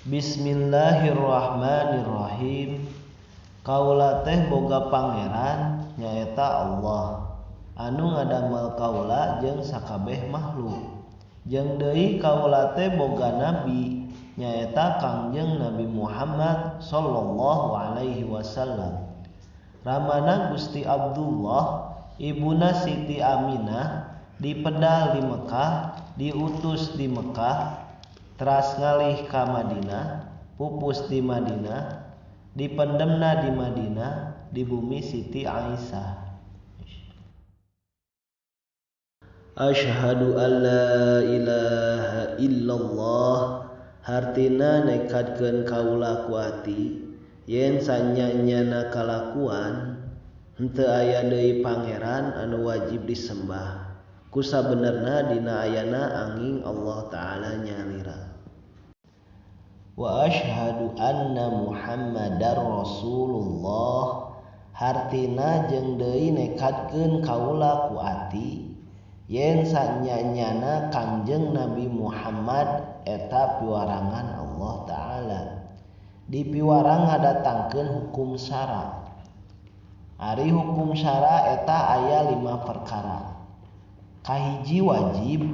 Bismillahirrahmanirrahim. Kaula teh boga pangeran nyaeta Allah anu ngadamel kaula jeung sakabeh makhluk. Jeung deui kaula teh boga nabi nyaeta Kangjeng Nabi Muhammad sallallahu alaihi wasallam. Ramana Gusti Abdullah, ibuna Siti Aminah, dipedal di Mekah, diutus di Mekah, teras ngalih ka Madinah, pupus di Madinah, dipendemna di Madinah, di bumi Siti Aisyah. Asyhadu alla ilaha illallah, hartina nekadkeun kaula ku ati yen sanya-nyana kalakuan henteu aya deui pangeran anu wajib disembah ku sabenerna dina ayana angin Allah Ta'ala nyalira. Wa asyhadu anna Muhammadar Rasulullah, hartina jeung deui nekadkeun kaula ku ati yen sanya-nyana Kangjeng Nabi Muhammad eta piwarangan Allah Ta'ala. Di piwarang ngadatangkeun hukum syara. Ari hukum syara eta aya 5 perkara. Kahiji wajib,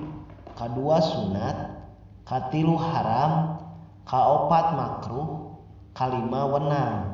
kadua sunat, katilu haram, kaopat makruh, kalima wenang.